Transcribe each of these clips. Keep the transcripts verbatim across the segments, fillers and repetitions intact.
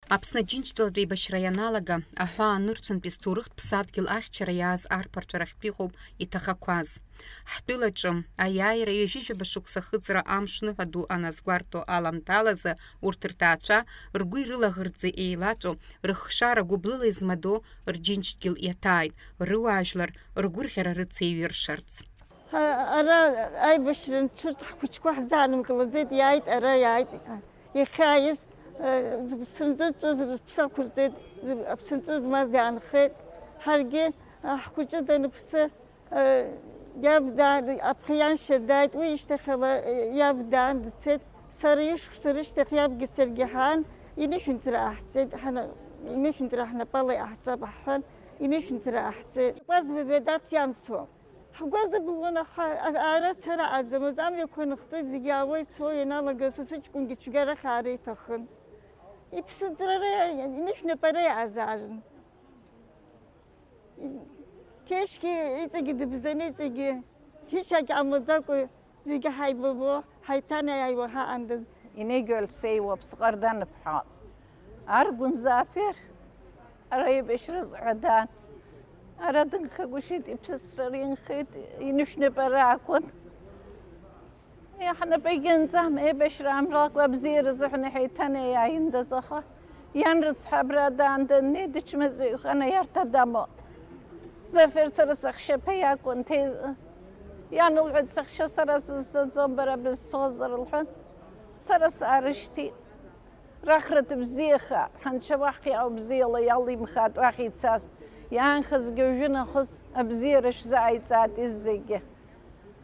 Аԥсны Аџьынџьтәылатә еибашьра ианалага, аҳәаа нырцәынтәи зҭоурыхтә ԥсадгьыл ахьчара иааз арԥарцәа рахьтә иҟоуп иҭахақәаз. Ҳтәылаҿы аиааира ҩажәижәаба шықәса ахыҵра амш ныҳәа ду аназгәарҭо аламҭалазы урҭ рҭаацәа ргәи рылаӷырӡи еилаҵәо, рыхшара гәыблыла измадо рџьынџьтәгьыл иаҭааит, рыуаажәлар ргәырӷьара рыцеиҩыршарц. Ара аибашьра анцәырҵ, ҳхәыҷқәа ҳзаанымкылаӡеит, иааит, ара иааит. Иахьааиз, э, зыԥсынҵры ҵәыз рыԥсы ақәырҵеит, аԥсынҵры змаз иаанхеит. Ҳаргьы, э, ҳхәыҷы даныԥсы, э, иаб даан, аԥхьа ианшьа дааит, уи ишьҭахьала, э, иаб даан дцеит. Сара ишықәса рышьҭахь иабгьы саргьы ҳаан, инышәынҭра ааҳҵеит, ҳана-, инышәынҭра ҳнапала иҟаҳҵап ҳҳәан, инышәынҭра ааҳҵеит. Иҟәазбабеи Даҭ ианцо. Ҳгәы азыбылуан, аха ара цара аӡамыз, амҩақәа аныхтыз зегьы аауа ицо ианалага, сасыҷкәынгьы цәгьарахь аара иҭахын. Иԥсыӡрара, инышәнапара иаазаарын. Қьышьгьы иҵегьы дыбзаны, иҵегьы ԥышәак амаӡакәа, зегьы ҳаибабо, ҳаиҭанеиааиуа ҳаҟандаз. Инеигьы Алсеи уаԥсҟар даныԥҳа. Аргәын Зафер, ара еибашьра зҳәа даан. Ара дынхагәышьеит, иԥсасрара инхеит, инышәнапы ара акәын. Иаҳнапы егьынӡам, еибашьра амралакуа абзиара зыҳәан иҳаиҭанеиааиндаз, аха иан рыцҳа абра даан даннеи дычмазаҩханы иарҭа дамоуп. Зафер сара саҳәшьаԥа иакәын, ҭе-, иан лҳәеит, саҳәшьа сара сызцаӡом, бара бызцозар, лҳәан, сара саарышьҭит. Рахраҭ бзиахааит, ҳанцәа уахь иаау бзиала иалимхааит уахь ицаз. Иаанхазгьы уажәы нахыс абзиара шәзааиҵааит изегьы.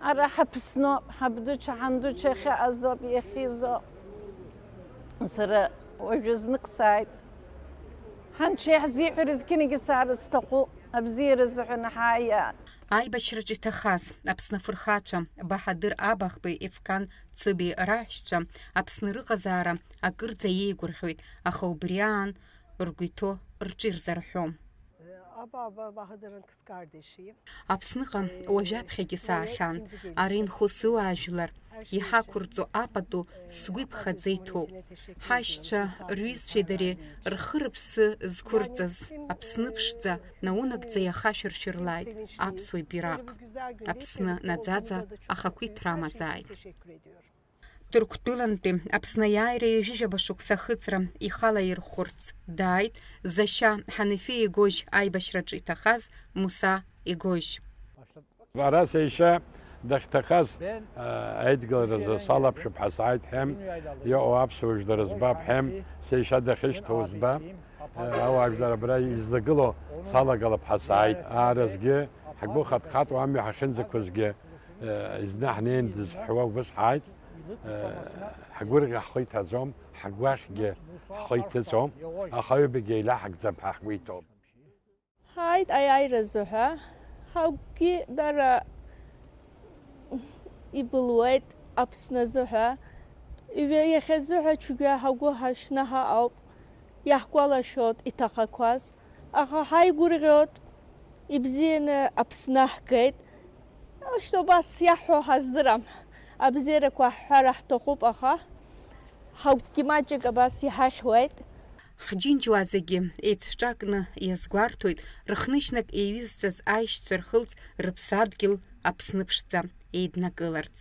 Ара ҳаԥсноуп, ҳабдуцәа, ҳандуцәа ахьыҟазоуп, иахьизоуп. Сара уажәы знык сааит. Ҳанцәа иаҳзиҳәара зқьынагьы саара сҭахуп, абзиара азыҳәан ҳааиаат. Аибашьраҿы иҭахаз Аԥсны афырхацәа Баҳадыр Абахбеи Ефқан Цыбеи раҳәшьцәа Аԥсны рыҟазаара акырӡа иеигәырӷьоит, аха убри аан ргәы иҭоу рҿы ирзарҳәом. Aba Ba-, Bahadır'ın kız kardeşiyim. Аԥсныҟа уажәаԥхьагьы саахьан, ара инхо сыуаажәлар иҳақәырҵо апату сгәы иԥхаӡа иҭоуп. Ҳашьцәа рҩызцәеи дареи рхы-рыԥсы зқәырҵаз Аԥсны ԥшӡа наунагӡа иахашәыршәырлааит аԥсуа бираҟ. Аԥсны наӡаӡа ахақәиҭра амазааит. Ҭырқәтәылантәи Аԥсны аиааира ҩажәижәаба шықәса ахыҵра ихала ирхәырц дааит Зашьа Ҳанифи Игожь аибашьраҿы иҭахаз Муса Игожь. Ара сеишьа дахьҭахаз, а, аидгыларазы салаԥшып ҳәа сааит ҳәем, иҟоу аԥсуа жәлар збап ҳәем, сеишьа дахьышьҭоу збап, а, ауаажәлар абра излагылоу салагалап ҳәа сааит. Ааразгьы ҳгәы хатҟатуа амҩа ҳахьынӡақәызгьы, а, зны ҳнеин дызҳәуа убыс ҳааит. Ҳгәырӷьа ҳхы иҭаӡом, ҳгәаӷьгьы ҳхы иҭыҵәом, аха аҩбагьы еилаҳагӡап ҳәа ҳгәы иҭоуп. Ҳааит аиааира азыҳәа, ҳагәгьы дара ибылуеит Аԥсны азыҳәа. Иҩ-, иахьазыҳәа цәгьа ҳагәы ҳашьны ҳаҟоуп, иаҳгәалашәоит иҭахақәаз, аха ҳаигәырӷьоит, ибзианы Аԥсны ҳгеит. Ашьҭа убас иаҳҳәо ҳаздырам. Абзиарақәа ҳҳәара ҳҭахуп, аха ҳагәгьы маҷык абас иҳахьуеит. Ҳџьынџьуаа зегьы еицҿакны иазгәарҭоит, рыхныжьнак еиҩызцәаз аишьцәа рхылҵ рыԥсадгьыл Аԥсны ԥшӡа еиднакыларц.